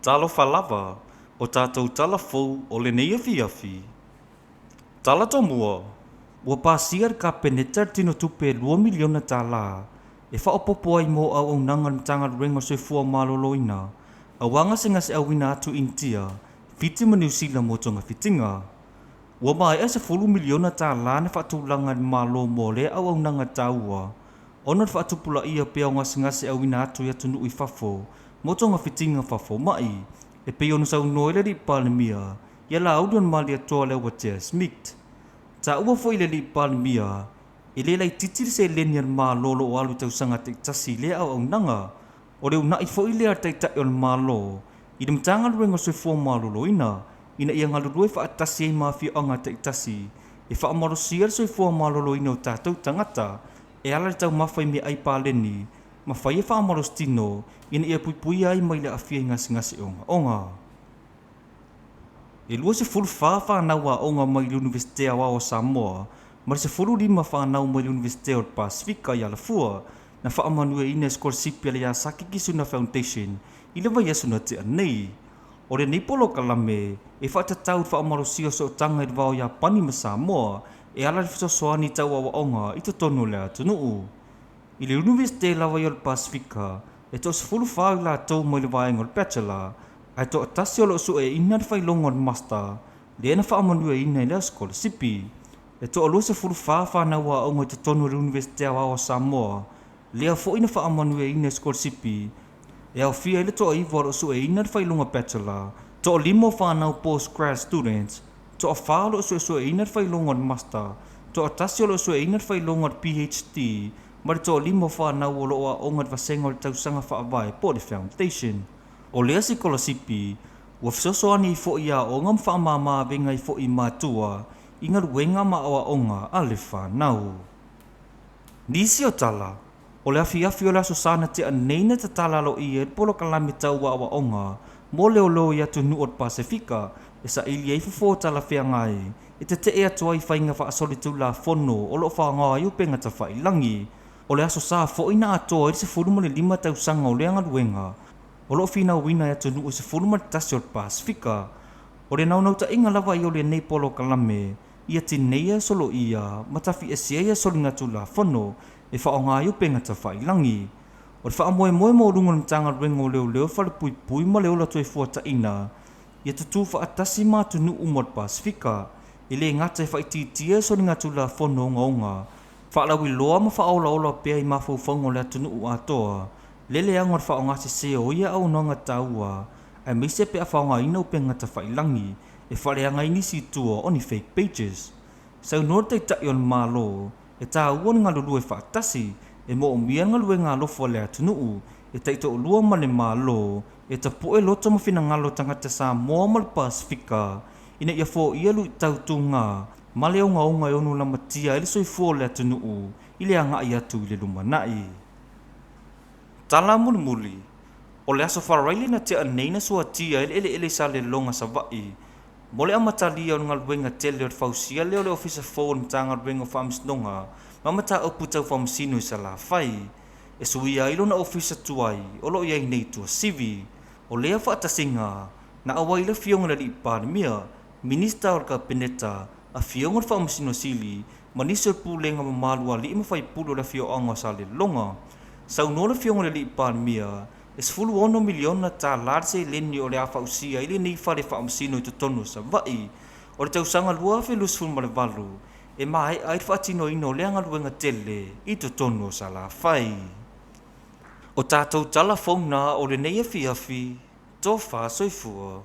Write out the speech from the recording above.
Talofa lava, o tatou tala fou o lenei afiafi. Tala tomua, ua pasia e le Kapeneta le tinotupe e $2 miliona e faaopoopo ai mo auaunaga a le Matagaluega o le Soifua Maloloina aua gasegase auina atu i Initia, Fiti ma Niu Sila mo togafitiga. Ua maea $10 miliona na faatulaga e le Malo mo lea auaunaga taua ona o le faatupulaia pea o gasegase auina atu i atunuu i fafo mo togafitiga faafomai, e pei ona saunoa ai le Alii Palemia ia Laauli o le Malietoa Leuatea Smith. Taua foi le Alii Palemia e le laitiiti le seleni a le Malo o lo o alu i tausaga taitasi i lea auaunaga. O le uunai foi lea a le Taitai o le Malo i le Matagaluega o le Soifua Maloloina ina ia galulue faatasi ai ma afioaga taitasi e faamalosia le soifua maloloina o tatou tagata e ala i le taumafa i meaai paleni ma faia faamalositino ina ia puipuia ai mai le aafia i gasegase ogaoga. E 24 fanau aoga mai le Iunivesite Aoao o Samoa ma le 15 fanau mai le Iunivesite o le Pasefika i Alafua na faamanuiaina i sikolasipi a le Yasaki Kisuna Foundation i le vaiaso na tea nei. O lenei polokalame e faatatau i le faamalosia o sootaga i le va o Iapani ma Samoa e ala i le fesoasoani tau aoaoga i totonu o le atunuu. I le Iunivesite lava ia o le Pasefika, e toa-14 i latou mai le vaega o le Bachelor, ae toatasi o lo o sueina le faailoga o le Master lea na faamanuiaina i lea sikolasipi. E toa-24 fanau aoga i totonu o le Iunivesite Aoao o Samoa lea foi na faamanuiaina i sikolasipi, e aofia ai le toa-9 o lo o sueina le faailoga Bachelor, toa-5 o fanau postgrad students, toa-4 o lo o suesueina le faailoga o le Master, toatasi o lo o sueina le faailoga o le PhD ma le toa-5 o fanau o lo o aoga i le vasega o le tausaga faavae po o le Foundation. O lea sikolasipi ua fesoasoani ai foi i aoga ma faamama avega ai foi i matua i galuega ma aoaoga a le fanau. Nisi o tala, o le afiafi o le Aso Sa na tea nei na tatala aloaia ai le polokalame tau aoaoga mo leoleo i atunuu o le Pasefika e saili ai fofo talafeagai e tetee atu ai i faiga faasolitulafono o lo o faaaoga ai upega tafailagi. O le Aso Sa foi na atoa ai le 15 tausaga o lea galuega o lo o finauina e atunuu e 11 o le Pasefika. O le naunautaiga lava ia o lenei polokalame ia tineia soloia ma tafiesea ia soligatulafono e faaaoga ai upega tafailagi. O le faamoemoe maualuga o le Matagaluega o Leoleo, Falepuipui ma le Ola Toefuataiga ia tutū faatasi ma atunuu uma o le Pasefika e le gata e faaitiitia soligatulafono ogaoga faalauiloa ma faaolaola pea i mafaufauga o le atunuu atoa le leaga o le faaaogasese o ia auaunaga taua, aemaise pe a faaaogaina upega tafailagi e faaleaga ai nisi i tua o ni fake pages. Saunoa le Taitai o le Malo e taua le galulue faatasi e moomia le galuega alofa o le atunuu e taitoalua ma le Malo e tapu'e loto ma finagalo o tagata Samoa ma le Pasefika ina ia foia luitau tuga ma le ogaoga e ono lamatia ai le soifua o le atunuu i le agai atu i le lumanai. Tala mulimuli, o le Aso Faraile na tea nei na suatia ai le eleele i Saleloga, Savaii mo le amatalia o le galuega tele o le fausia lea o le Ofisa fou o le Matagaluega o Faamasinoga ma Mataupu Tau Faamasino i Salafai, e suia ai lona ofisa tuai o lo o i ai nei i Tuasivi. O lea faatasiga na auai le Afioga i le Alii Palemia, Minisita o le Kapeneta, Afioga i le Faamasino Sili ma nisi o le pulega mamalu a alii ma faipule o le afioaga o Saleloga. Saunoa le Afioga i le Alii Palemia e $16 miliona le seleni o le a fausia ai lenei fale faamasino i totonu o Savaii. O le tausaga 2028 e maea ai le faatinoina o lea galuega tele i totonu o Salafai. O tatou tala fou na o lenei afiafi, tofa soifua.